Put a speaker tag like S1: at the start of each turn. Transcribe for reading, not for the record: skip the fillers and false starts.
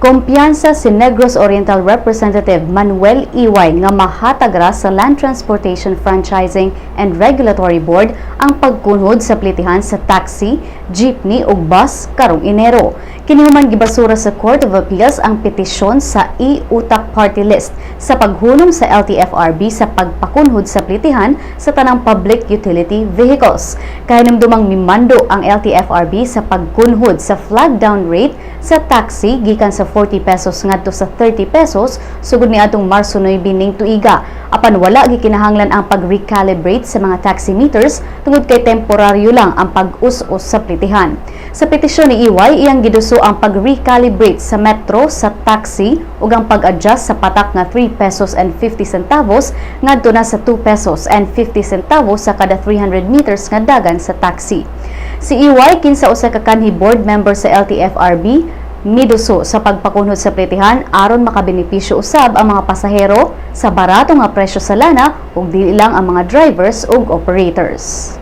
S1: Kumpiyansa si Negros Oriental Representative Manuel Iway nga mahatag ra sa Land Transportation Franchising and Regulatory Board ang pagkunhod sa plitihan sa taxi, jeepney ug bus karong Enero. Kini human gibasura sa Court of Appeals ang petisyon sa E-Utak Party List sa paghunong sa LTFRB sa pagpakunhod sa plitihan sa tanang public utility vehicles. Kahinumdumang mimando ang LTFRB sa pagkunhod sa flag down rate sa taxi gikan sa 40 pesos ngadto sa 30 pesos sugod niadtong Marso 9 ning tuiga. Apan wala gikinahanglan ang pag-recalibrate sa mga taxi meters tungod kay temporaryo lang ang pag-us-us sa plitihan. Sa petisyon ni Iway, iyang giduso ang pag-recalibrate sa metro sa taxi ug ang pag-adjust sa patak nga 3 pesos and 50 centavos ngadto na sa 2 pesos and 50 centavos sa kada 300 meters nga dagan sa taxi. Si Iway, kinsa usa ka kanhi board member sa LTFRB, miduso sa pagpakunhod sa plitihan aron makabenepisyo usab ang mga pasahero sa barato nga presyo sa lana ug dili lang ang mga drivers ug operators.